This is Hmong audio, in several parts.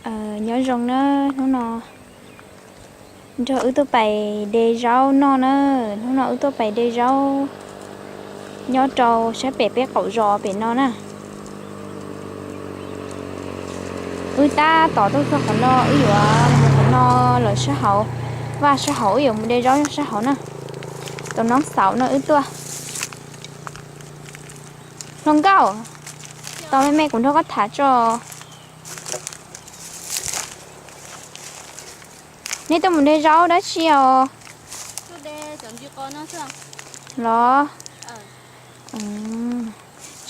Nyob zoo na, hnub no nrog wb tuaj pais de zaub noj na. Hnub no wb tuaj pais de zaub nyob rau sab pem peb qaum zos pem no na. Wb tab tom tuaj txog qhov no, wb yuav mus qhov no lawm sab hauv, vaj sab hauv, wb yuav mus de zaub sab hauv na. Tus noob xauv no wb tuaj. Hluas nkauj, tos me me kuv nrog koj tham tso. Nej tuaj mus de zaub dab tsi os? Los,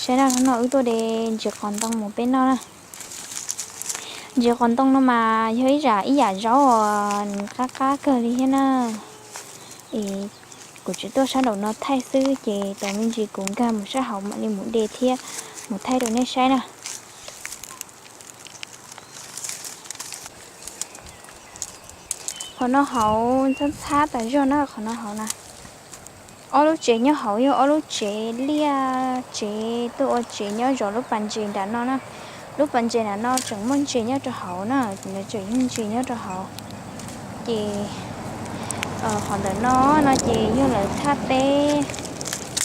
saib na, hnub no wb tuaj de ntsis qos ntoo mus peb noj na. Ntsis qos ntoo no mas yog ib yam, ib yam zaub uas qab qab kawg li thiab na. Es kuv tsis tuaj sab nraum no thaij xwb ces tos me ntsis kuv nkag mus sab hauv mam li mus de thiab mus thaij rau nej saib na. Qhov no hauv ntxhab ntxhab tas zog na, qhov no hauv na. Ob lub tsev nyob hauv yog ob lub tsev liaj, tsev tuaj ua tsev nyob zov lub pas ntses nram no na. Lub pas ntses nram no tseem muaj ntses nyob rau hauv na, tseem yog ntses nyob rau hauv. Ces qhov ntawm no, no ces yog lawv thaj teb,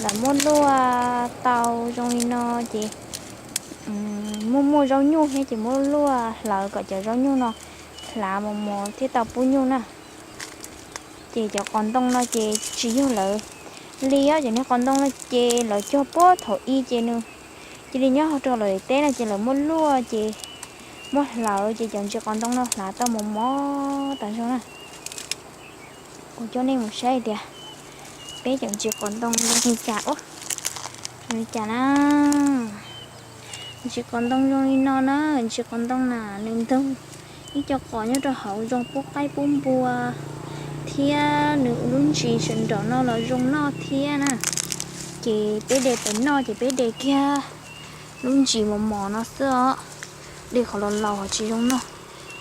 lawv muab luaj tau zoo li no ces muaj muaj zaub nyuj thiab ces muab luaj hlawv kom cov zaub nyuj no hlav mos mos thiab tau pub nyuj na. Ces cov qos ntoo no ces tsis yog lawv li os, cov niag qos ntoo no ces lawv cog puag thaum ub ces nws cia li nyob rau lawv teb no ces lawv muab luaj ces muab hlawv ces cov ntsis qos ntoo no hlav tau mos mos tas zog na. Kuv coj nej mus saib tias peb cov ntsis qos ntoo zoo li cas, zoo li cas na. Ntsis qos ntoo zoo li no na, ntsis qos ntoo na nws ntog ib co qos nyob rau hauv zoo pub qaib pub npua thiab nws lub ntsis sawv nraum no los zoo noj thiab na. Ces peb de pem noj ces peb de kiag lub ntsis mos mos no xwb os. De qhov laus laus tsis zoo noj.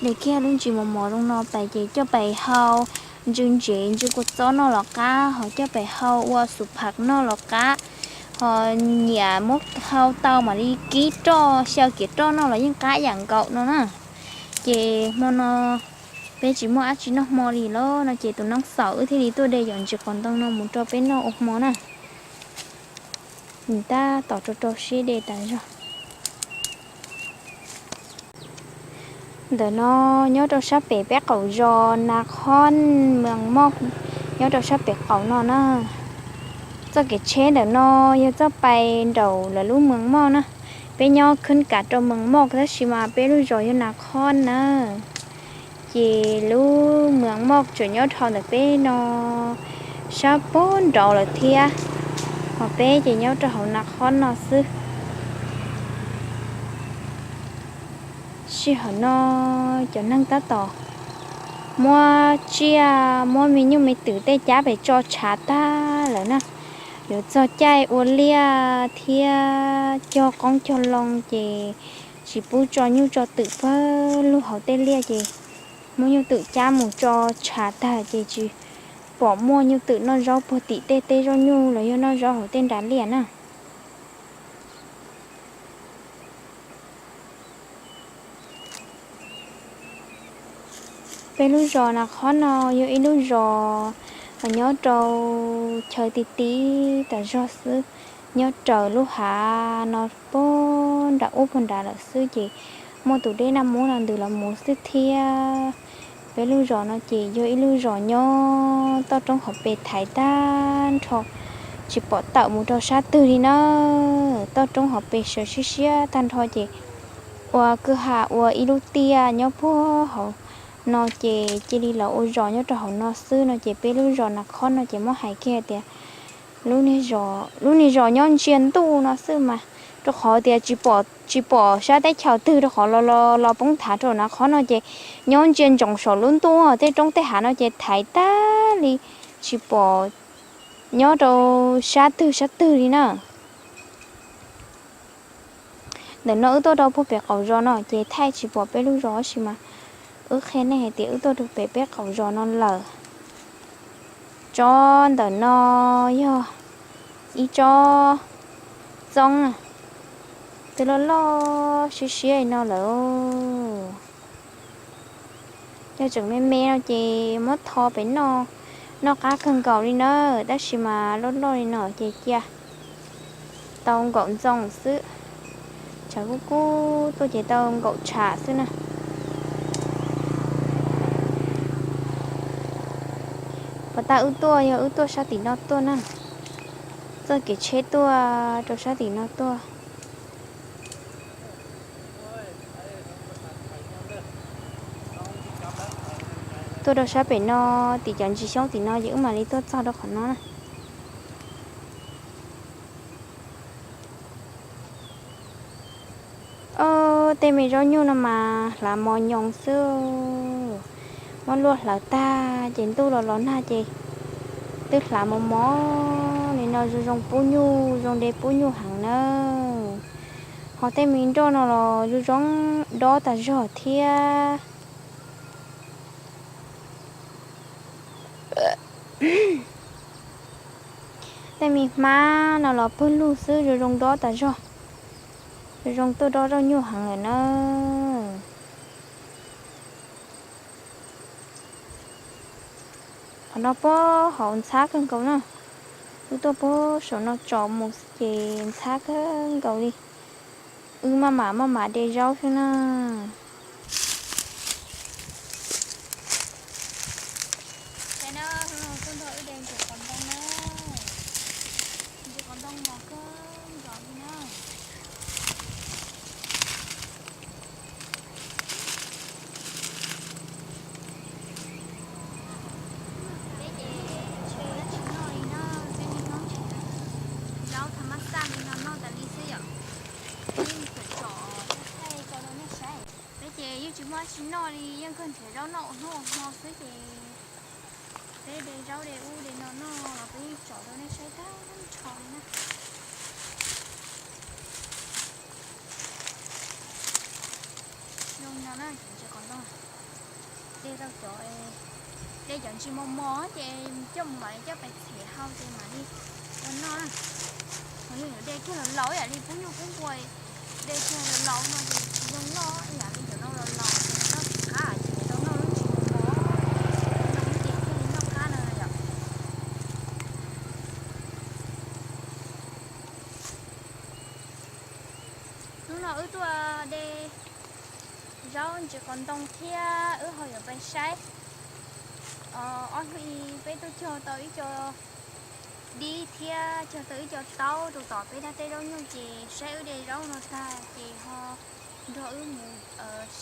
De kiag lub ntsis mos mos zoo no pais ces coj pais hau ntsw ntsev ntsw kua txob noj los qab, ho coj pais hau ua xus pham noj los qab, ho nyiam muab hau tau mam li kib roj xyaw kiav roj noj los yeej qab yam nkaus no na. Ces hmo no peb tsis muaj dab tsi noj hmo li lawm no ces tus noob xaum wb thiaj li tuaj de cov ntsis qos ntoo no mus rau peb noj ua hmo na. Nws tab tom rau rau siab de tas zog. Ntawm no nyob rau sab pem peb qaum zos Nas Khob, Mees Moj, nyob rau sab pem qaum no na. Txoj kev tsheb ntawm no yog txoj pais nraum lawv lub Mees Moj na. Peb nyob khwb kav rau Mees Moj tab sis mas peb lub zos yog Nas Khob na. Ces lub Mees Moj tseem nyob dhau ntawm peb no sab puag nraud lawm thiab, ho peb ces nyob rau hauv Nas Khob no xwb. Sij hawm no cov neeg tab tom muab tsiaj muab me nyuj me twm tej cab pem tso tshav tag lawm na. Yuav txog caij ua liaj thiab cog qoob cog loo ces tsis pub tso nyuj tso twm pawg lug hauv tej liaj ces muab nyuj twm cab mus tso tshav tag ces tsis pom muaj nyuj twm noj zaub puag tim tej teb zaub nyuj los yog noj zaub hauv tej nra liaj na. Peb lub zos Nas Khob no yog ib lub zos nyob rau chaw ti ti tas zog xwb, nyob raws lub hav no puag nram ub puag nrad lawm xwb ces muaj tus dej Naj Mub no ntws los mus xwb thiab. Peb lub zos no ces yog ib lub zos nyob toj roob hauv pes thaiv tag nrho, tsis pom tawm mus rau sab twg li na. Toj roob hauv pes sawv siab siab tag nrho ces ua kwj ha ua ib lub tiaj nyob puag hauv no ces cia li los ua zos nyob rau hauv no xwb no ces peb lub zos Nas Khob no ces muab hais kiag tias lub niag zos, lub niag zos nyob ntsia ntuj no xwb mas, rau qhov tias tsis pom, tsis pom sab teb chaws twg rau qhov los los los poob thav rau Nas Khob no ces nyob ntsia ntsoov saum lub ntuj, tej roob tej hav no ces thaiv tag li, tsis pom nyob rau sab twg sab twg li na. Ntawm no wb tuaj rau puag pem qaum zos no ces thaij tsis pom peb lub zos tab sis mas wb qhia nej hais tias wb tuaj rau pem peb qaum zos no lawm. Tsob ntawm no yog ib tsob txoob, twb loj loj siab siab li no lawm. Yog tseem me me no ces muab tho pem noj, noj qab kawg nkaus li na, tab sis mas loj loj li no ces cia tau nkaum ntxoo xwb. Tshav kub kub tuaj ces tau nkaum tshav xwb na. Puas tas wb tuaj, yog wb tuaj sab tim no tuaj na, txoj kev tsheb tuaj rau sab tim no tuaj. Tuaj rau sab pem no, tim cov ntsis xyoob tim no ces wb mam li tuaj txog rau qhov no na. Tej me zaub nyuj no mas hlav mos nyoos xwb, muab luaj hlawv tag ces ntuj los los nag ces twb hlav mos mos li no, zoo zoo pub nyuj, zoo de pub nyuj heev na. Ho tej me nroj no los zoo zoo dob tas zog thiab. Tej me hmab no los pawg lug xwb, zoo zoo dob tas zog, zoo zoo tuaj dob zaub nyuj heev lawm na. Qhov no puag hauv ntxhab kawg nkaus na, wb tuaj puag saum no tsom mus xwb ces ntxhab kawg nkaus li. Wb maj mam maj mam de zaub xwb na. Ces no tuaj nrog wb de ntses qos ntoo na, ntses qos ntoo mos kawg nkaus li na. Peb ces tsis noj li na, peb niaj hnub nrhiav zaub thav mab xaj li no noj tas li xwb yom. Peb tsom thaij tso rau nej saib. Peb ces yeej tsis muaj dab tsi noj li, yeej kawg nrhiav zaub noj ua hnub ua hmo xwb ces peb de zaub de ub de no noj los peb yeej tsom rau nej saib tag nrho li na. Zoo no na, cov ntses qos ntoo, de tau cov, de cov ntsis mos mos ces coj mus mam li coj pais txhiav hau ces mam li ua noj na. Ho yog yuav de kiag laus laus ib yam li pub nyuj pub npua, de kiag laus laus no ces tsis zoo noj ib yam li cov no laus laus ces noj tsis qab ces tau noj lub ntsis mos mos, no ces thiaj li noj qab no yom. Hnub no wb tuaj de zaub ntses qos ntoo thiab wb ho yuav pais saib. Ob hnub ib peb tuaj cog tau ib co dib thiab cog tau ib co taub rau tom peb thaj teb zaub nyuj ces saib wb de zaub no tag ces ho nrog wb mus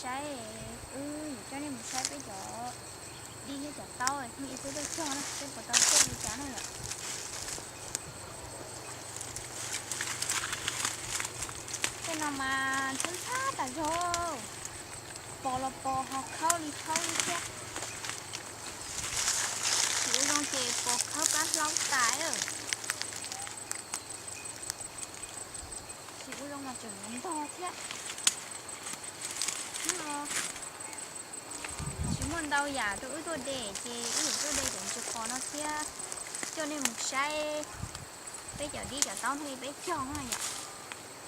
saib, wb yuav coj nej mus saib peb cov dib thiab cov taub hnub ib peb tuaj cog na seb puas tau tuaj li cas na yom. Tej no mas ntxhab ntxhab tas zog, pos los pos ho khaub li khaub li thiab. Tsis ua zoo ces pos khaub plab hlaub tas. Tsis ua zoo mas tseem yuav ntog thiab. Hnub no tsis muaj ntau yam rau wb tuaj de ces wb yuav tuaj de cov ntses qos no thiab coj nej mus saib peb cov dib cov taub thiaj li peb cog na yom.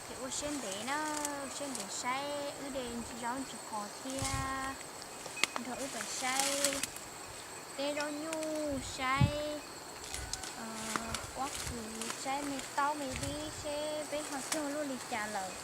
Ces ua siab ntev na, ua siab ntev saib wb de zaub ntses qos thiab nrog wb pais saib teb zaub nyuj, saib pob kws, saib me taub me dib seb peb ho cog luaj li cas lawm.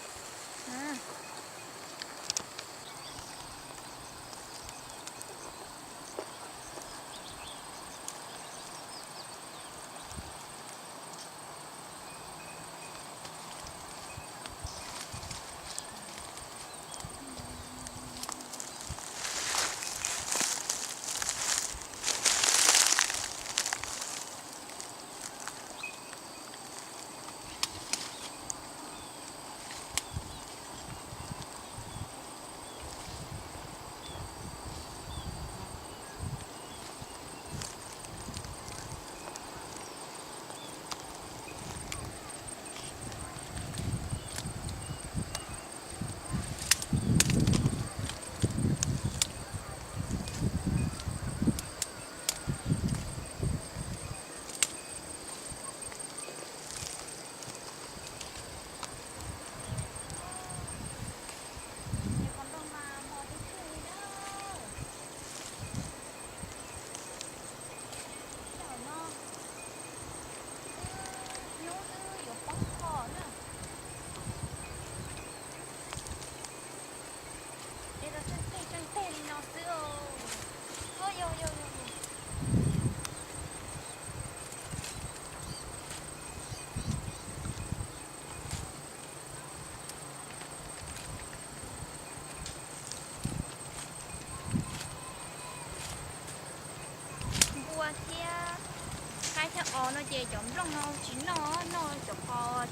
Cov nplooj no tsis noj, noj cov qos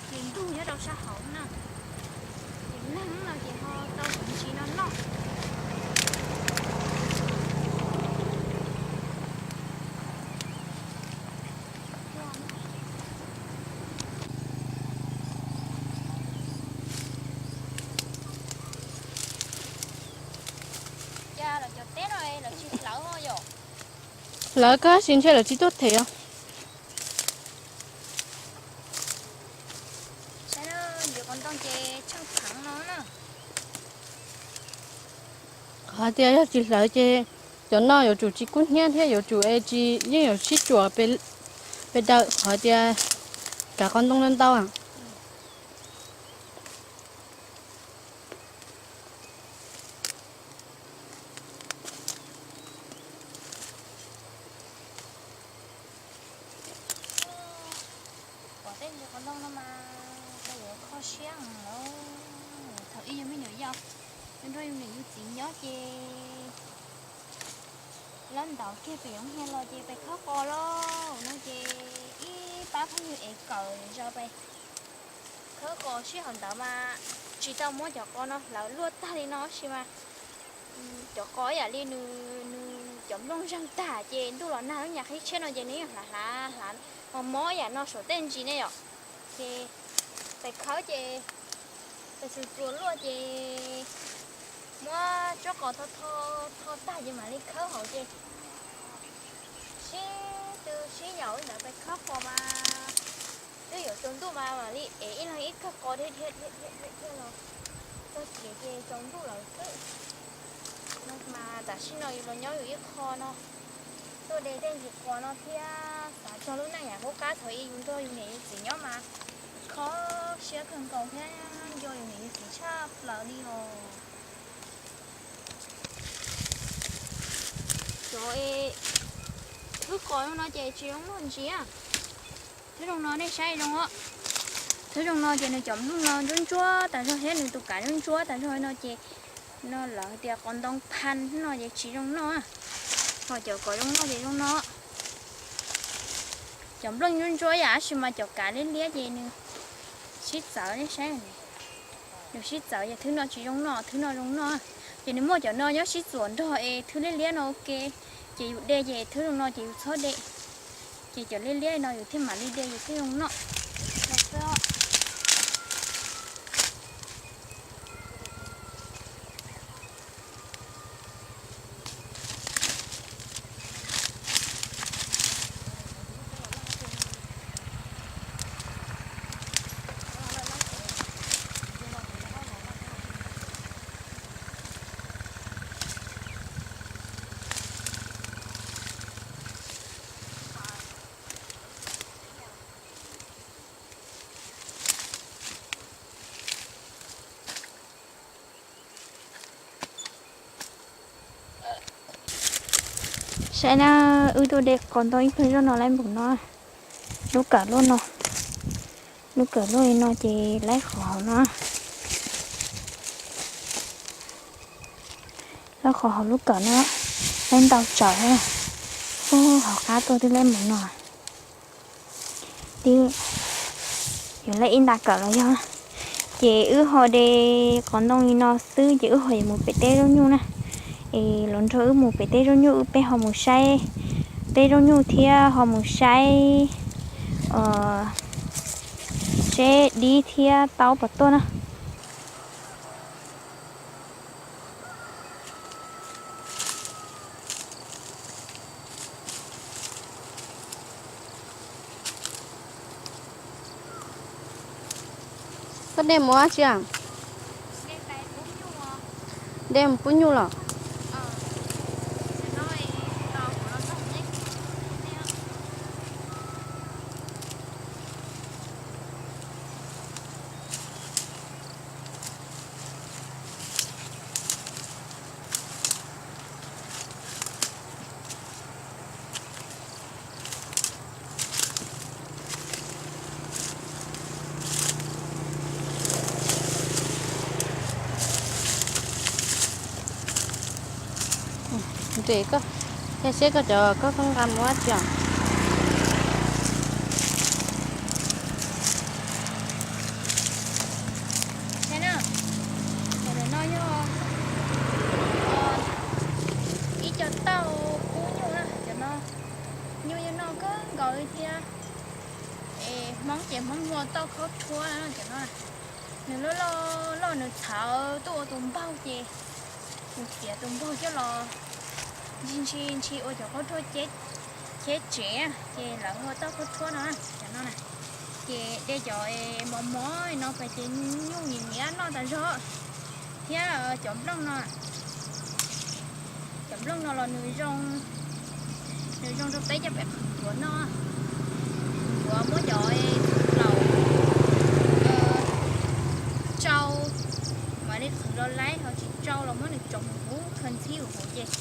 ces ntug nyob rau sab hauv na. Ces neeg no ces ho tau tus ntsis no noj. Cas lawv cov teb no lawv tsis hlawv yom? Hlawv, kab sis ntshe lawv tsis tuaj them os. Saib na, ntsis qos ntoo ces tsheej pheev no na. Qhov hais tias yog tsis hlawv ces cov no yuav tsum tsis kub hnyiab thiab yuav tsum es tsis yeej yuav sib tsuam pes daws, qhov hais tias kav qos ntoo ntau ntau. Pom tej ntsis qos ntoo no mas yuav kho siab lawm. Thaum ub yus me nyuam yaus, yus nrog yus niam yus txiv nyob ces lawv ntaus kiag pem hauv hiav los ces peb khawb qos lauj no ces ib pab phooj ywg ev kawm zos peb khawb qos sib haum ntawd mas tsis tau muab cov qos no hlawv luaj tag li no sis mas cov qos ib yam li nws, nws cov nplooj zeeg tag ces ntuj los nag lub nyas qhib tshiab no ces nws yeej hlav hlav hlav mos mos yam no saum tej ntsis ne yom. Ces peb khawb ces peb txuas txuas luaj ces muab tsob qos tho tho tho tag ces mam li khawb hauv ces sib tw sib yaum li ntawd peb khawb qos mas twb yuav tsaus ntuj mas mam li ev ib leeg ib kawg qos thiab thiab thiab los txog tsev ces tsaus ntuj lawm xwb. Mas tam sim no yus los nyob yus ib qho no, tuaj de tej ntsis qos no thiab xav txog lub neej yam qub qab thaum ub yus nrog yus niam yus txiv nyob mas kho siab kawg nkaus thiab nco yus niam yus txiv tshaj plaws li os. Cov thwb qos no ces tsis zoo noj ntsis. Thwb zoo no nej saib zoo os. Thwb zoo no ces nws cov nplooj no ntsuab ntsuab tas zog thiab nws tus kav ntsuab ntsuab tas zog no ces no lawv tias qos ntoo phan no ces tsis zoo noj. Ho cov kom zoo noj ces zoo no. Cov nplooj ntsuab ntsuab yam tab sis mas cov kav liab liab ces nws sib txawv nej saib. Nws sib txawv ces thwb no tsis zoo noj, thwb no zoo noj. Ces nws muaj cov no nyob sib txuas nrog es thwb liab liab no ua ke. Ces yus de ces thwb zoo no ces yus txhob de. Ces cov liab liab no yus thiaj mam li de yus thiaj zoo noj. Saib na, wb tuaj de qos ntoo ib pliag zoj no laib npaum no. Lub kawm luaj no, lub kawm luaj li no ces laib qhov hauv no. Laib qhov hauv lub kawm no, laib ntau tsawv. Ub, hauv qab tuaj twb laib npaum no. Twb yuav laib ib nta kawm los yog. Ces wb ho de qos ntoo li no xwb ces wb ho yuav mus pem teb zaub nyuj na. Es los nrog wb mus pem teb zaub nyuj, wb peb ho mus saib teb zaub nyuj thiab ho mus saib seb dib thiab taub puas tuaj na. Koj de mus ua tsi? De mus pub nyuj los? Nres koj, saib seb koj cov koj nqa mus ua tsi os. thiab. Es Hmoob ces Hmoob muaj tauj khaub rhuab cov no. Nws loj loj loj nws txhawv tuaj ua tus npaug ces nws txiav tus npaug coj los ntshi ntshi ntshi ua cov khaub rhuab cheb tsev ces lawv hu ua tauj khaub rhuab no cov no na. Ces de cov mos mos no pais ces nyuj nyiam nyiam noj tas zog. Thiab cov nplooj no, cov nplooj no los nws zoo, nws zoo rau peb coj pais qhwv ncuav noj. Ncuav muab cov txhuv nplaum tsau mam li qhwv los laib, ho tsis tsau los muab nws tsoov huv huv khaws ntxhib huv huv ces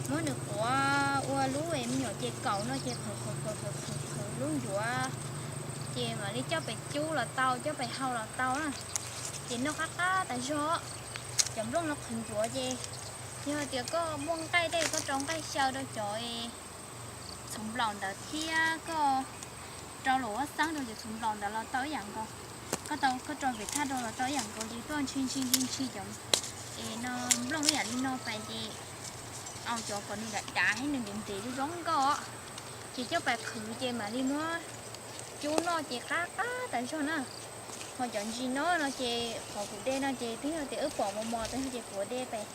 muab nws quav ua lub me nyuam ces kaum no ces qhwv qhwv qhwv qhwv qhwv lub ncuav ces mam li coj pais cub los tau, coj pais hau los tau na. Ces noj qab qab tas zog. Cov nplooj no qhwv ncuav ces yog tias koj muaj nqaij tej koj rau nqaij xyaw rau cov txhuv nplaum ntawd thiab koj rau lub huab xeeb rau cov txhuv nplaum ntawd los tau ib yam nkaus. Koj tau koj rau pem thaj rau los tau ib yam nkaus ces tuaj ntshi ntshi ntshi ntshi cov es no nplooj ib yam li no pais ces au cov kom nws dav dav thiab nws ntev ntev zoo zoo nkauj. Ces coj pais qhwv ces mam li muab cub noj ces qab qab tas zog na. Ho cov ntsis no no ces qhov kuv de no ces twb yog tias wb pom mos mos tas zog ces kuv de pais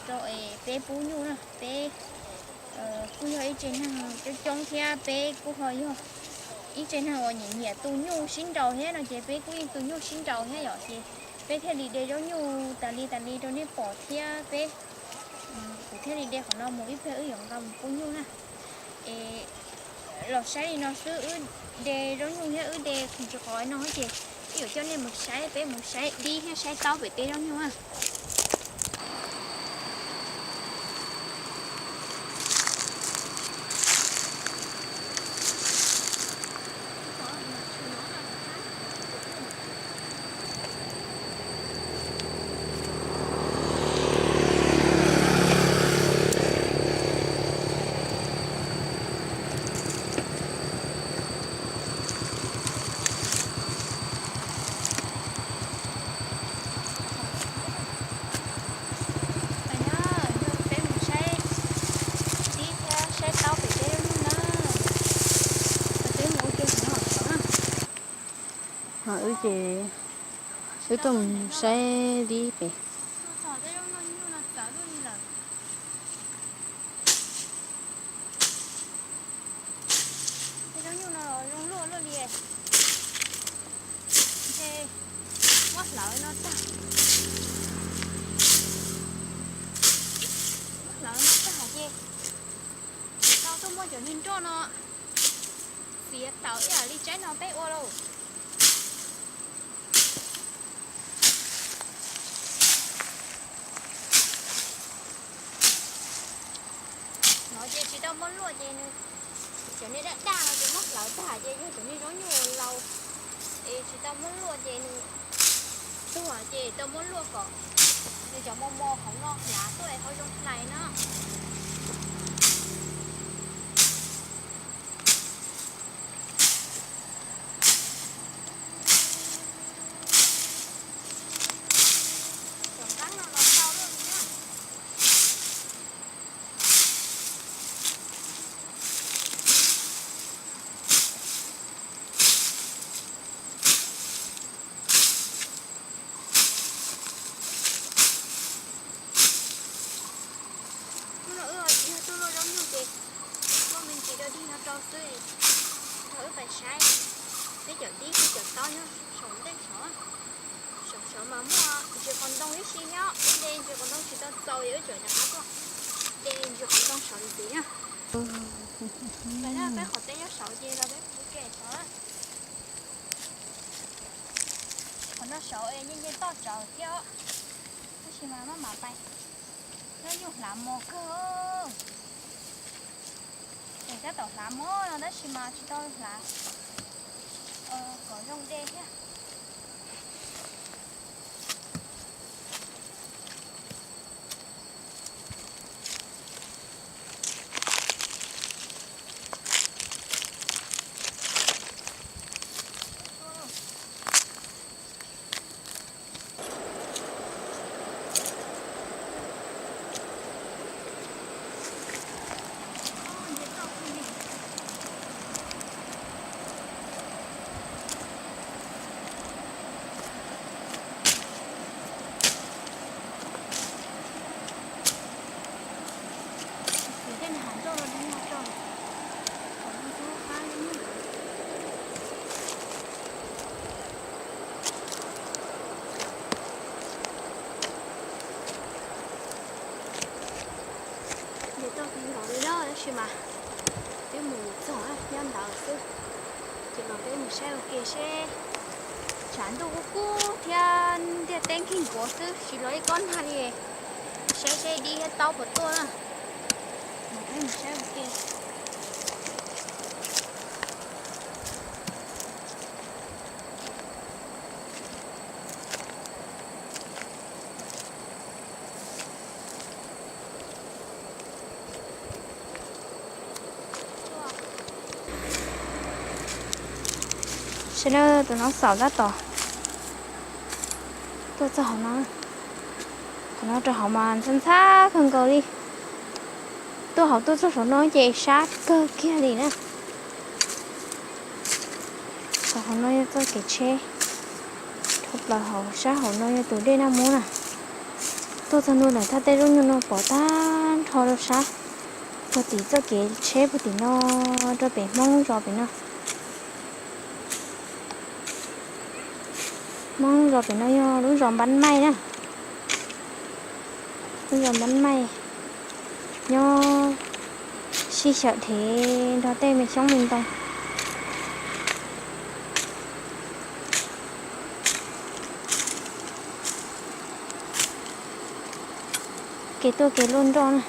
rau es peb pub nyuj na. Peb kuj yog ib tsev neeg coob coob thiab peb kuj ho yog ib tsev neeg uas nyiam nyiam tu nyuj sib nraus thiab no ces peb kuj yeej tu nyuj sib nraus thiab yom. Ces peb thiaj li de zaub nyuj tas li tas li rau nej pom thiab peb, kuv thiaj li de qhov no mus ib pliag wb yuav nqa mus pub nyuj na. Es los saib li no xwb, wb de zaub nyuj thiab wb de qhov ntsis qhov no ces wb yuav coj nej mus saib, peb mus saib dib thiab saib taub pem teb zaub nyuj na. Peb mus saib dib thiab saib taub pem teb zaub nyuj na. Peb mus ua ke no na. Wb ces wb tuaj mus saib dib pem. Tej zaub nyuj no los zoo luaj luaj li. Ntshe muab hlawv no tag, muab hlawv no tag ces tau tuaj muab cov niag nroj no txiav tawm ib yam li tsaib no peb ua lauj. No ces tsis tau muab luaj ces nws, cov niag daj daj no ces muab hlawv tag ces yog cov niag zaub nyuj laus es tsis tau muab luaj ces nws tuag ces tau muab luaj kom nws cov mos mos hauv no hlav tuaj es ho zoo hlais no. Cov nqeeb no los ntau luaj li na. Hnub no wb tsis yog tuaj luaj zaub nyuj ces muaj me ntsis dog dig no rau xwb, nrog wb pais saib peb cov dib thiab cov taub nyob saum ntej saud. Saum saud mas muaj ntsis qos ntoo ib si thiab, wb de ntsis qos ntoo tsis tau txaus es wb tseem rov qab tuaj de ntsis qos ntoo saud ntxiv na. Peb qhov teb nyob saud ces los peb mus ua ke saud. Qhov no saud es nce nce toj tsawv thiab, tab sis mas maj mam pais. Zaub nyuj hlav mos kawg. Ces tab tom hlav mos no tab sis mas tsis tau hlav kom zoo de thiab. Txog nkaus li na, tab sis mas twb mus txog nyob ntawd xwb. Ces los peb mus saib ua ke seb, tshav ntuj kub kub thiab ntiaj teb nkig nkuav xwb, tsis los ib kob nag li. Saib seb dib thiab taub puas tuaj na. Peb mus saib ua ke. Sawv daws, tus no xaum tab tom tuaj txog hauv no. Qhov no rau hauv mas ntxhab ntxhab kawg nkaus li. Tuaj hauv tuaj txog saum no ces sab kawg kiag li na. Qhov hauv no yog txoj kev tsheb dhau plaws hauv, sab hauv no yog tus dej Naj Mub na. Tuaj txog ntua ntawm thaj tej zaub nyuj no pom tag nrho rau sab, puag tim txoj kev tsheb puag tim no rau pem Hmoob lub zos pem no. Hmoob lub zos pem no yog lub zos Npab Maij na. Lub zos Npab Maij nyob sib xyaw dheev nrog tej me xyoob me ntoo. Kev tuaj kev luaj nroj na.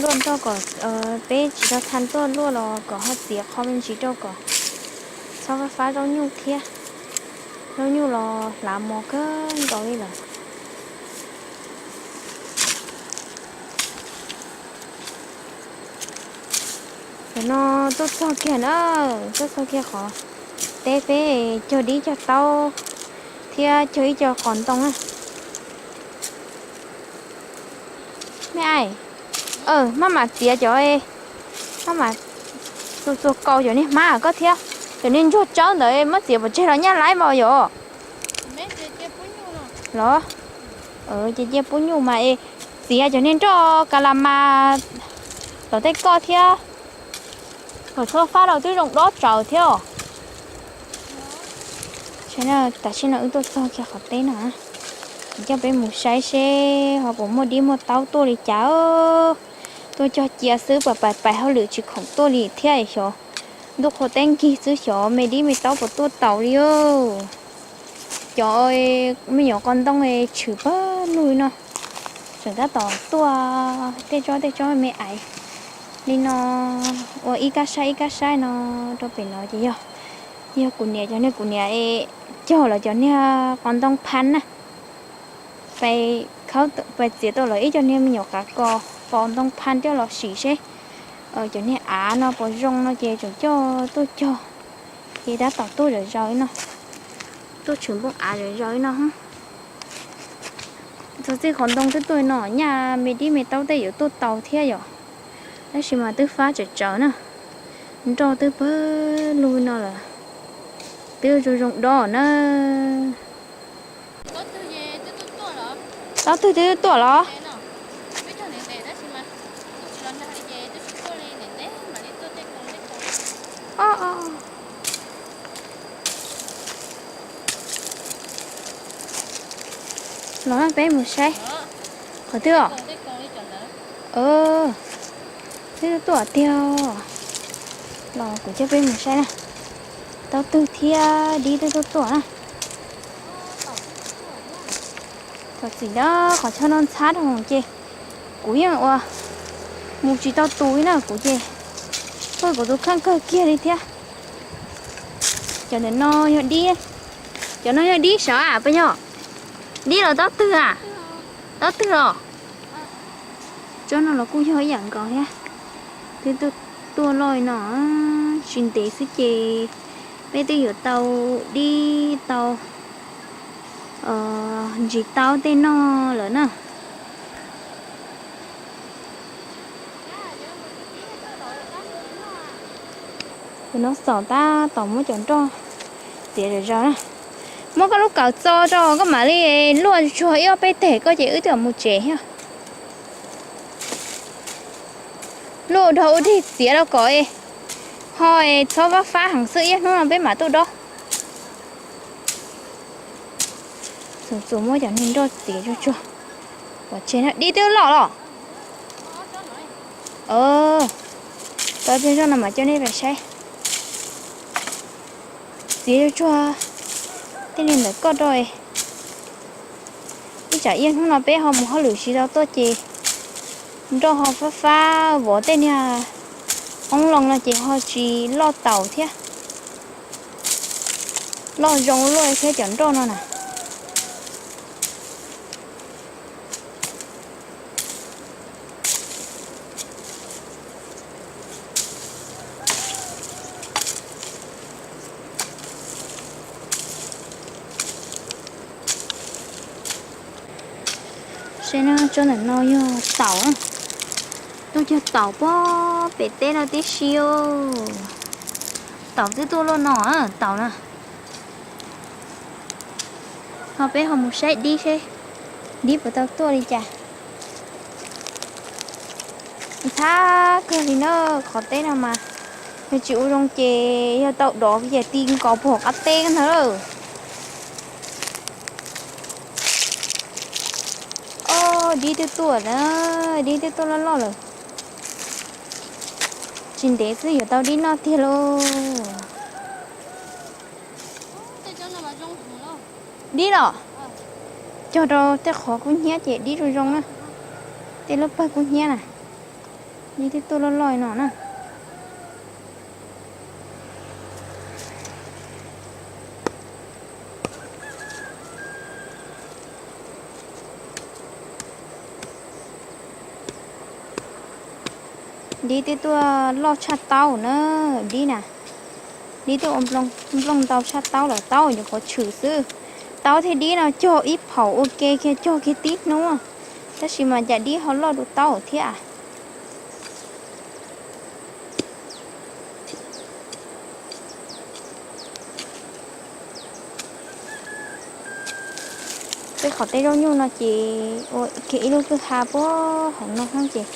Luaj nroj kom peb tsis tau tha tuaj luaj los kom ho txiav qho me ntsis rau kom txhob fab fab zaub nyuj thiab. Zaub nyuj los hlav mos kawg nkaus li lawm. Ntawm no tuaj txog kiag na, tuaj txog kiag qhov teb peb cog dib cog taub thiab cog ib co qos ntoo na. Me aim, maj mam txiav cov, maj mam txuag txuag kaus cov niag hmab koj thiab, cov niag ntsuag tsawb ntawd muab txiav pov tseg los nyaj laib npaum yom. Los, ces cia pub nyuj mas es txiav cov niag nroj ka la mas tom tej koj thiab, kom txhob fab rau twb zoo dob tsaws thiab os. Tam sim no wb tuaj txog kiag qhov teb no, kuv coj peb mus saib seb ho puas muaj dib muaj taub tuaj li cas. Tuaj cog cia xwb, pais pais hauj lwm tsis khoom tuaj li thiab xyov. Ntuj qhua teb nkig xwb xyov me dib me taub puas tuaj taus li. Cov me nyuam qos ntoo tshwm pawg lug no, tseem tab tom tuaj tej tsob tej tsob me aiv li no, ua ib kab saib ib kab saib no. Rau pem no ces yog, yog kuv niam cov niag, kuv niam cog lawv cov niag qos ntoo phab na. Pais txiav tau lawv ib co niag me nyuam qav kos pos ntoo phab coj los sim seb cov niag av no puas zoo no ces tseem coj tuaj cog. Ces tab tom tuaj zom zaws li no, tuaj tshwm nplooj av zom zaws li no. Txog txij qhov ntoo twb tuaj li no, nyaj me dib me taub tej yuav tuaj tau thiab yom. Tab sis mas twb fab tsawv tsawv na, nroj twb pawg lug no lawm, twb zoo zoo dob na. Taub twg twb tuaj los? Los peb mus saib. Qhov twg os? Twb tuaj tiag. Los kuv coj peb mus saib na. Taub twg thiab dib twb tuaj tuaj na. Thaum txim na, qhov chaw no ntxhab dhau ces kuv yeej ua mus tsis tau tus li na kuv ces, kuj kuv tus kheej kawg kiag li thiab. Cov ntawm no yog dib, cov no yog dib sav a puas yog? Dib los taub twg a? Taub twg los? Tsob no los kuj yog ib yam nkaus thiab. Twb tuaj loj li no, tsis ntev xwb ces peb twb yuav tau dib tau ntsis taub tej noj lawm na. Tus no xaum tab tom muab cov nroj txiav zom zaws na. Muab koj lub kawm txo rau koj mam li luaj tsuag ib ob peb teg koj ces wb twb mus tsev thiab. Luaj dhau ua deg txiav rau kom ho txhob fab fab heev xwb, ib hnub no peb mam tuaj dob. Txus muab cov niag nroj txiav tsuag tsuag pov tseg na. Dib twb loj los. Tau peb zoj no mas coj nej pais saib. Txiav tsuag tsuag tej niag ntawm koj rau. Ib tsam ib hnub no peb ho mus hauj lwm tsis tau tuaj ces nroj ho fab fab vov tej niag oob loo no ces ho tsis loj taus thiab. Loj zoo luaj thiab cov nroj no na. Saib na, tsob ntawm no yog taum, tuaj cog taum puag pem teb no tib si. Taum twb tuaj luaj no, taum na. Ho peb ho mus saib dib seb dib puas tau tuaj li cas. Ntxhab kawg li na, qhov teb no mas yog tsis ua zoo ces yog tau dov ces ti nkaus puag hauv qab teb ntag lawm. Ob, dib twb tuaj na, dib twb tuaj loj loj lawm. Tsis ntev xwb yuav tau dib noj tiag lauj. Dib los? Cog rau tej qhov kub hnyiab ces dib zoo zoo na. Tej lub pawg kub hnyiab na. Dib twb tuaj loj loj no na. Dib twb tuaj loj tshaj taub na, dib na. Dib tuaj ua nplooj ntau tshaj taub lawm, taub nyuam qhuav tshwm xwb. Taub thiab dib no cog ib phaum ua ke kiag, cog kiag tib hnub, tab sis mas cas dib ho loj dua taub thiab. Peb qhov tej zaub nyuj no ces ua kiag ib lub kwj ha puag hauv no xwb ces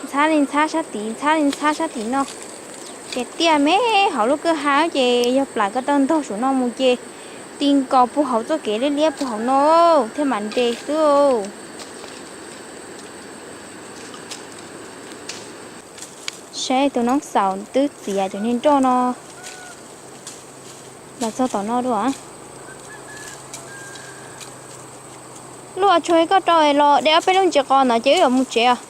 ntxhab li ntxhab sab tid, ntxhab li ntxhab sab tim no. Ces tiaj me hauv lub kwj ha ces yog plam ko taw ntog saum no mus ces ti nkaus puag hauv txoj kev liab liab puag hauv no thiaj mam nres xwb. Saib tus noob xaus twb txiav cov niag nroj no los txog tom no dua. Luaj tsuag koj rau los de ob peb lub ntsis qos ntawd ces wb yuav mus tsev os.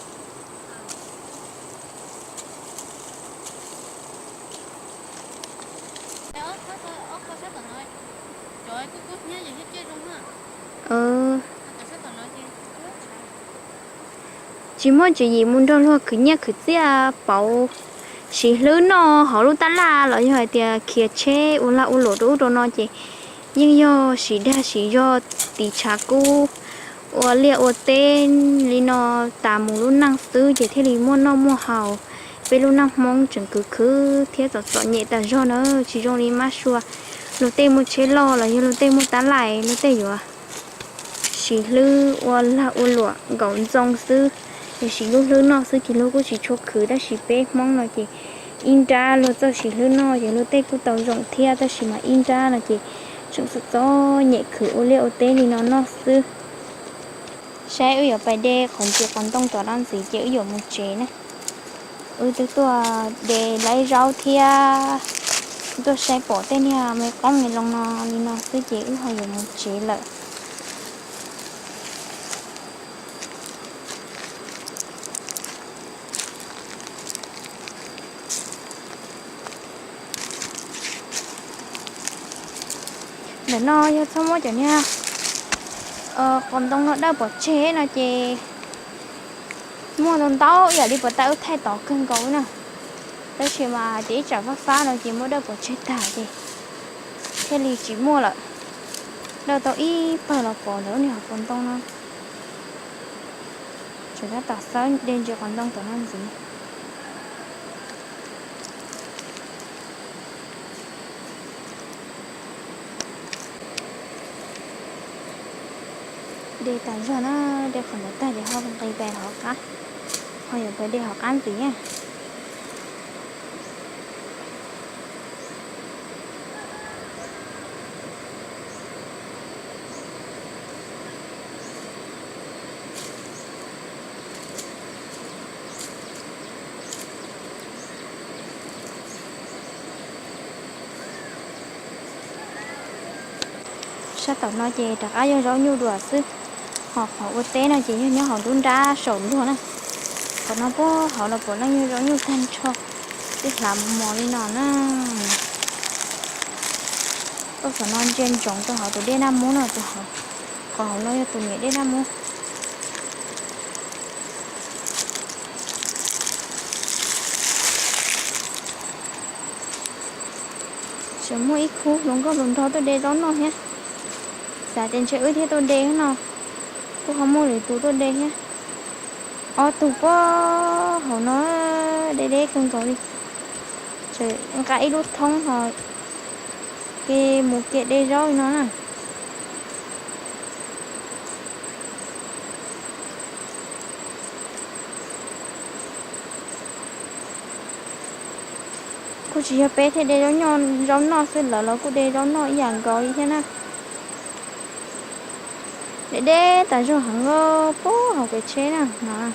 Tsis muaj tswv yim mus nrog luag khwv nyiaj khwv txiaj pauv siv hlwb noj hauv lub tab laj los yog hais tias khiav tsheb ua lag ua luam rau ub rau no ces yeej yog siv dag siv zog tiv tshav kub ua liaj ua teb li no tas mus lub neej xwb ces thiaj li muaj noj muaj haus. Peb lub neej Hmoob tseem khwv khwv thiab txom txom nyem tas zog na, tsis zoo li mab sua. Luag tej muaj tsheb loj los yog luag tej muaj tab laj, luag tej yuav siv hlwb ua lag ua luam nkaum ntxoo xwb, yog siv lub hlwb noj xwb ces luag kuj tsis tshua khwv, tab sis peb Hmoob no ces ib nrab luag txawj siv hlwb noj ces luag tej kuj tau zoo thiab, tab sis mas ib nrab no ces tseem txom txom nyem khwv ua liaj ua teb li no noj xwb. Saib wb yuav pais de qhov ntsis qos ntoo tom no ntxiv ces wb yuav mus tsev na. Wb twb tuaj de laib zaub thiab tuaj saib pom tej niag me qoob me loo no li no xwb ces wb ho yuav mus tsev lawm. Ntawm no yog txhob muab cov niag qos ntoo no dawj pov tseg no ces muaj ntau ntau ib yam li puas tas wb thaij tod kawg nkaus na. Tab sis mas hais tias ib tsam fab fab no ces muab dawj pov tseg tag ces thiaj li tsis muaj lawm. Dawj tau ib pawg los pom ntawm lub niag hauv paus ntoo no. Tseem tab tom xawb de ntsis qos ntoo tom no ntxiv. De tas zog na, de qhov ntawd tag ces ho nqis pais hauv qab, ho yuav pais de hauv qab ntxiv na. Sab tom no ces rov qab yog zaub nyuj dua xwb, ho qhov ua teb no ces yog nyob hauv nruab nrab saum luag na. Qhov no puag hauv los puav leej yog zaub nyuj tag nrho, twb hlav mos li no na. Tuaj qhov no ntsia ntsoov rau hauv tus dej Naj Mub no, qhov hauv no yog tus niam dej Naj Mub. Tseem muaj ib khub hluas nkauj hluas nraug tuaj de zaub noj thiab. Xav tias ntshe wb thiaj tuaj de no, kuj ho muaj lwm tus tuaj de thiab. Ob tug puag hauv no de deb kawg nkaus li. Tseem nqa ib lub thoob ho ke mus kiag de zaub li no na. Kuj tsis yog peb thiaj de zaub noj, zaub noj xwb, lawv los kuj de zaub noj ib yam nkaus li thiab na. De deb tas zog heev puag hauv pem tsheb na no.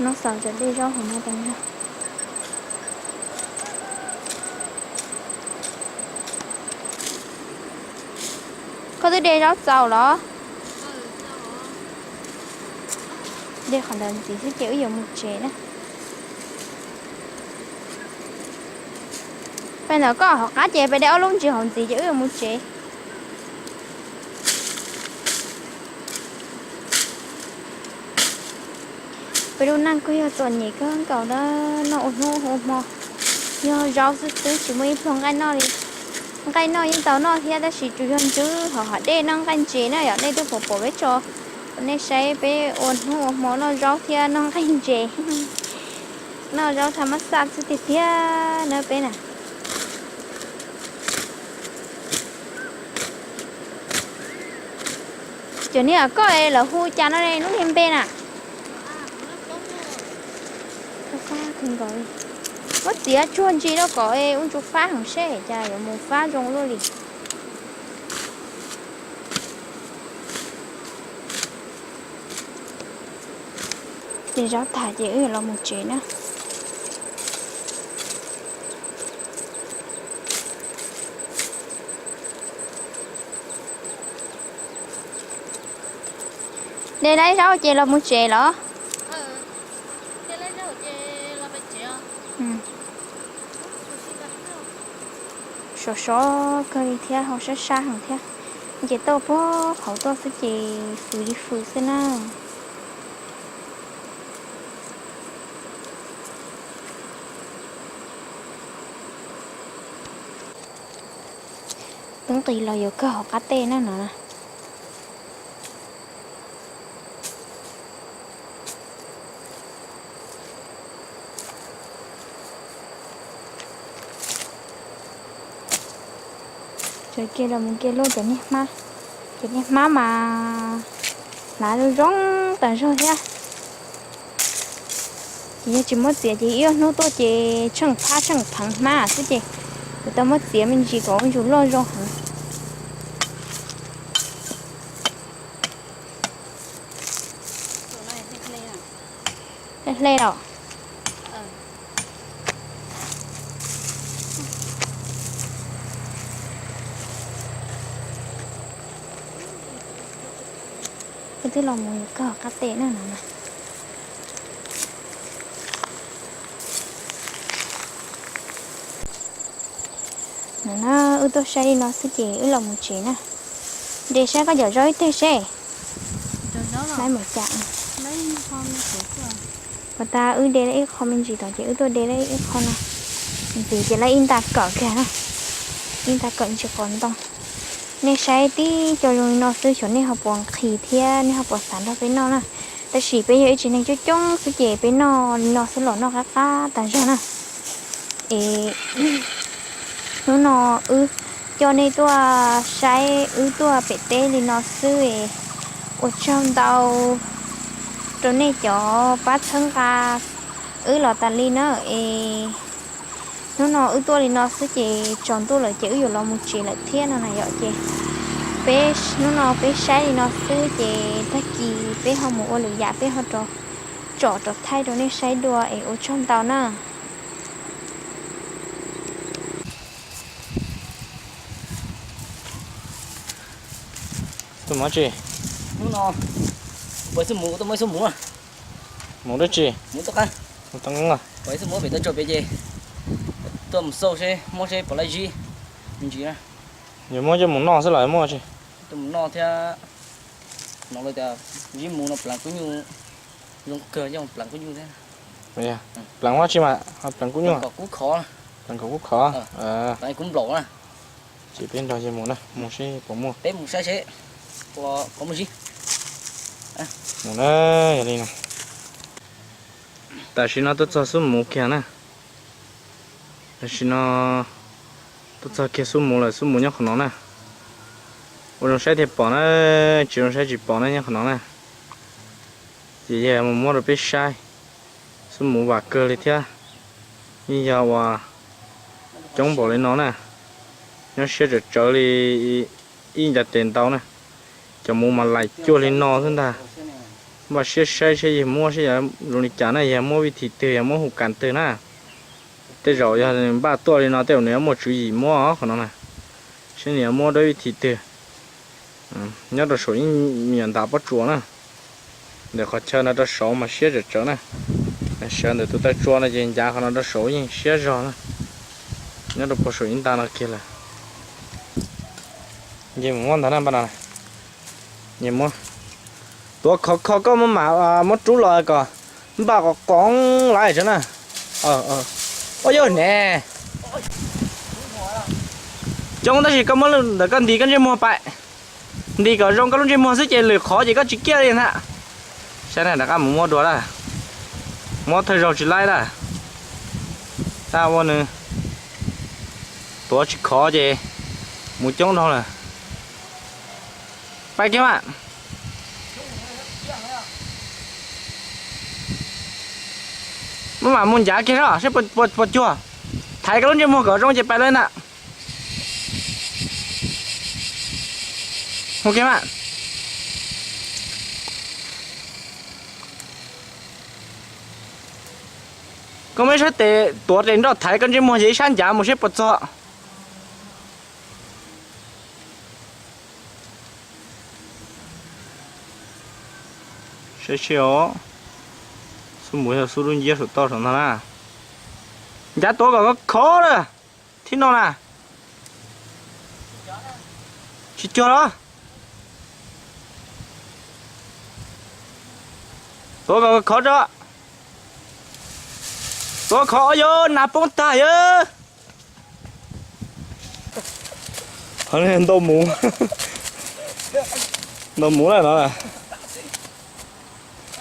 No xav tseem de zaub hauv no tas zog. Koj twb de zaub txaus los? De qhov ntawd ntxiv xwb ces wb yuav mus tsev na. Peb ntawm koj hauv qab ces peb de ob lub ntsis hauv ntxiv ces wb yuav mus tsev. Peb lub neej kuj yog txom nyem kawg nkaus na, noj ua hnub ua hmo, yog zaub xwb xwb tsis muaj ib pluag nqaij noj li. Nqaij noj yeej tau noj thiab tab sis tsuas yog ntswb hauv hav dej noj nqaij ntses na yom. Nej twb pom pom peb tso, nej saib peb ua hnub ua hmo noj zaub thiab noj nqaij ntses. Noj zaub tham mab xaj xwb tiag tiag na peb na. Cov niag koj es lawv hu cas no ne, lub niag npe na? Muab txiav tsuag ntsis rau kom ua ntsuj fab heev seb cas yuav mus fab zoo luaj li. De zaub tag ces wb los mus tsev na. De laib zaub ces los mus tsev los? Sov sov kawg li thiab ho sab sab heev thiab. Ces tauj puag hauv tuaj xwb ces fws li fws xwb na. Twb nqis los yuav kawg hauv qab teg na no na. Tseem kiag los mus kiag luaj cov niag hmab. Cov niag hmab mas hlav zoo zoo tas zog thiab. Ces yog tsis muab txiav ces ib ob hnub tuaj ces tsheej phab tsheej pheev hmab xwb ces kuv tau muab txiav me ntsis kom ua ntsuj loj zoo heev. Hle hle los. Wb twb los mus yuav kawg qab teg na no na. No na, wb tuaj saib li no xwb ces wb los mus tsev na. De saib koj cov zaub ib teg seb. Laib mus cas. Puas tas wb de lawm ib qho me ntsis tod ces wb tuaj de lawm ib qho no. Ntxiv ces lawm ib nta kawm kiag na. Ib nta kawm ntsis qos ntoo. Nej saib tib co zoo li no xwb xyov nej ho puas nqhis thiab nej ho puas xav nrog peb noj na. Tab sis peb yog ib tsev neeg coob coob xwb ces peb noj li no xwb los noj qab qab tas zog na. Es hnub no wb coj nej tuaj saib wb tuaj pem teb li no xwb es ua tsaug ntau rau nej cov pab txhawb nqa wb los tas li na es hnub no wb tuaj li no xwb ces tsaus ntuj lawm ces wb yuav los mus tsev lawm thiab no na yom ces Peb hnub no peb saib li no xwb ces tag kis peb ho mus ua lwm yam, peb ho rov tsom rov thaij rau nej saib dua es ua tsaug ntau na. Tus mov tsis, hnub no pais xub mus, kuv tuaj muab xub mus. Mus dab tsi? Mus tuaj qab, mus tau qab. Pais xub mus pem tau tso pem ces tuaj mus xauj seb muab seb puas laib zib me ntsis na. Yog muab coj mus noj xwb los muab tsi? Tuaj mus noj thiab. No lawv tias zib mus no pleev kub nyuj, zoo kawg, coj pleev kub nyuj thiab. Pleev ua tsi mas pleev kub nyuj? Kom kub khov. Pleev kom kub khov. Pleev kub nplaum na. Ces peb nrog yawg mus na, mus seb puas muaj. Peb mus saib seb puas muaj zib. Mus na, yog li no. Tam sim no tuaj txog xub mus kiag na. Tam sim no tuaj txog kiag xub mus lawm, xub mus nyob qhov no na. Ua zoo saib thiaj pom na, tsis zoo saib tsis pom na, nyob qhov no na. Ces yog mus muab rau peb saib, xub mus vam kawg li thiab. Yeej yog uas coob npaum li no na, nyob siab tsawv tsawv li ib ncav tes ntau na. Cov mus mas laim cuaj li no xwb ntag. Npaj siab saib seb yog muab seb yog zoo li cas na, yog muab vij thim twg, yog muab hu kas twg na. Tej zaum yog npaj tuaj li no tej zaum nws yuav muaj tswv yim muab qhov no na, seb nws yuav muab dab vij thim twg. Nyob rau saum ib me nyuam ntav pob tsuas na. Ntawm qhov chaw no rau saud mas siab tsawv tsawv na. Sawv ntawm tus taw tsua no ces ncav qhov no rau saud yeej siab zog na. Nyob rau puag saum ib nta no kiag lawm. Nce mus muab ntag na npaj no. Nce muab. Tuav khov kho koj muab mam muab rub los kom npaj qos qos lawm tso na. Ua yog ne. Coob tab sis koj muab ntawm koj nti koj ntsej muag pais. Nti kom zoo koj lub ntsej muag xwb ces lwm qhov ces koj tsis kiaj li ntag. Saib na, rov qab mus muab dua lawm. Muab thawj zaug tsis laib lawm. Tab ua nws tuav tsis khov ces mus coob dhau lawm. Pais kiag mas. Muab mam mus ncav kiag seb puas cuag. Thaiv koj lub ntsej muag kom zoo ces pais lawm ntag. Mus kiag mas. Koj muab ib sab tes tuav tes nroj thaiv koj ntsej muag ces ib sab ncav mus seb puas txog. Saib seb os. Xub mus yog xub lub nciab saum toj saum ntag na. Ncav tuav kom khov lawm. Thib no na. Tsis cuag los. Tuav kom khov tso. Tuav khov, yog nas poob tag yawg. Ntau mus, ntau mus na no.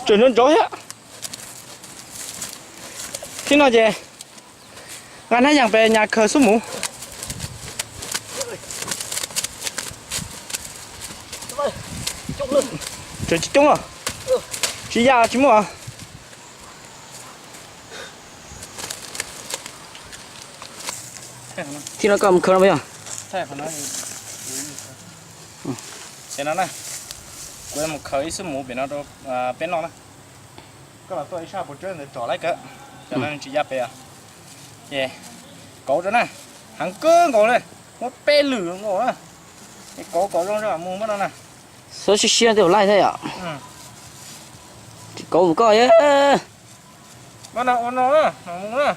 Tseem nrov nrov thiab. Thib no ces nqa hnab yas pem nyas khaws xub mus. Tseem tsis coob os. Tsis ya tsis muaj. Thib no koj mus khaws no puas yog? Ces no na, kuv yuav mus khaws ib xub mus pem no rau peb noj na. Koj los tuaj ib sab puas tsuab ntawd tsom laib kawg, cov no tsis ya pem os. Ces kauv rau na, heev kawg nkaus li, muab peb lwm nkaus na. Es kauv kom zoo zoo mus muab no na. Xub siab siab tej laij thiab yom. Tsis kauv mus koj. Ua no mus na.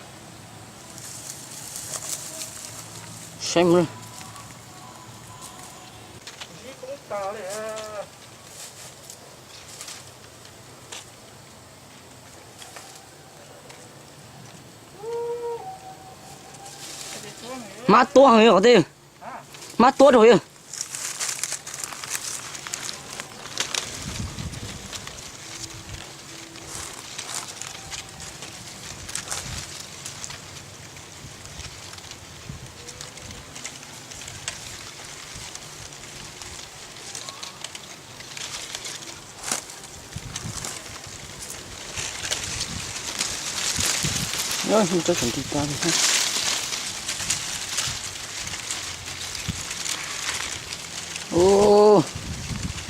Saib mus. Mab tuab heev yog tej, mab tuab rau yog.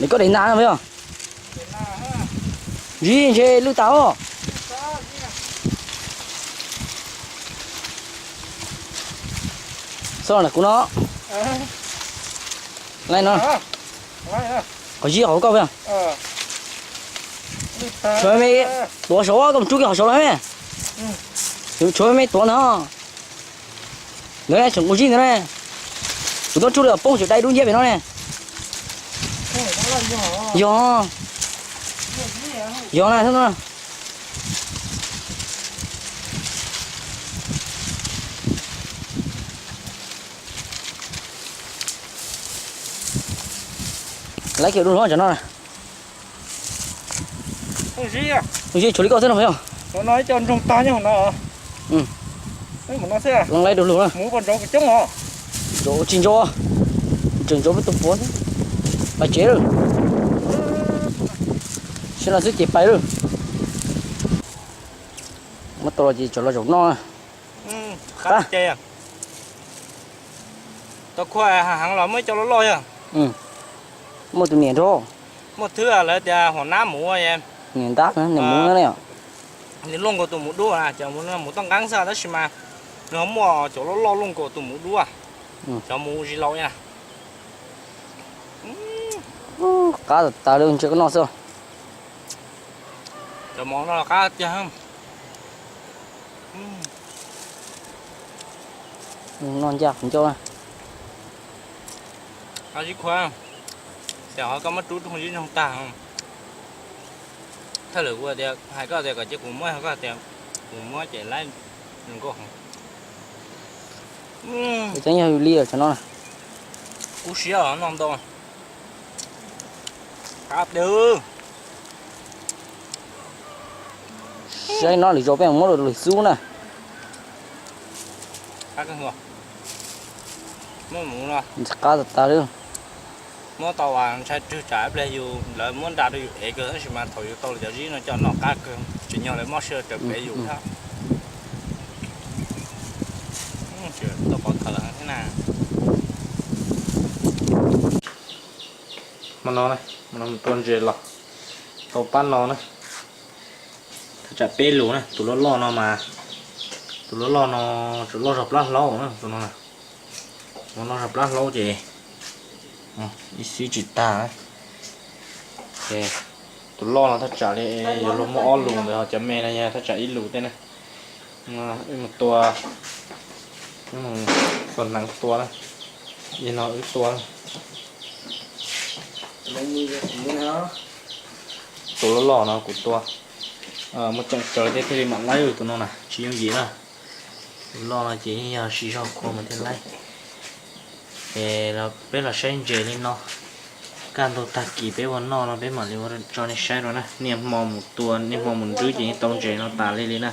Nws koj dev ntas no yog? Ntsib ntshe lwj tas os. Xoj kuv no. Laib no. Qhov zib qhov koj yog? Tshuav me tuav saud, koj mus rub kiag qhov saud los me. Tshuav me tuav ntag. Ntawd ne, tseem ua zib ntawd ne. Kuv tuaj tsuj li poob tseem dai dub nciab pem no ne. Yog, yog na. Laib kiag dua hlob tsam no. Zib tshuav li koj xwb no yog? Ntsoog tag nyob no. Laib dua lug na. Tsis ntso, tseem ntso peb tus puav xwb. Pais tsev lawm. Saib no xwb ces pais lawm. Muab tau los ces tsam los zaum noj. Tau khuaj heev los muaj ib co loj loj yog. Muaj tus niam nrog. Muaj thwb lawv tias hom nab mus, niam ntab niam mus na. Nws luaj nkaus tus mus dub na, cov mus toj nqeeb xwb tab sis mas nws ho muaj cov loj loj luaj nkaus tus mus dub, cov mus zis laus na. Qab tas tas li, ntshe koj noj xwb. Cov mov no qab tiag. Noj ncaj qhov ncauj na. Zib khuav, ces ho koj muab rub rau zib ntsoog tag. Thawj lwm kuv tias hais koj tias kom cia kuv muab, koj tias kuv muab ces laib zoo nkauj heev. Cov yog yus li tam no. Kub siab os, noj ntau. Qab tiag. Saib no lwm zaus peb muab rau lwm xub na. Qab tas tas li. Muab tau ntshai rwg tsam ib pliag yus lawv muab nra rau yus ev kawg, tab sis mas thaum yus tau lawv cov zib no coj noj qab kawg, tsim nyog lawv mob siab raws pem yus thiab. Tau pov thawm thiab na. Hmo no, hmo no mus tua ntses los tau pab no na. Thaj tsam peb lus na, tus loj loj no mas, tus loj loj no tseem loj zog plab hlaub na, tus no na. Tus no loj zog plab hlaub ces ib xib tsis tag. Ces tus loj no thaj tsam li yuav luag muaj ob lus ntawd, ho cov me no yog thaj tsam ib lus tej na. Wb mus tua, wb mus xuas hneev tua na, li no wb tua. Tus loj loj no kuv tua, muaj coob tsawv thiab thiaj li mam laib tus no na, tsis yooj yim na. Tus loj no ces yeej yog siv zog khuav mas thiaj laib. Es peb los saib ntses li no, kaj ntug tag kis peb ua noj no peb mam li ua tso nej saib rau na. Niaj hmo mus tua niaj hmo mus nrwb ces yeej tau ntses no tas li li na.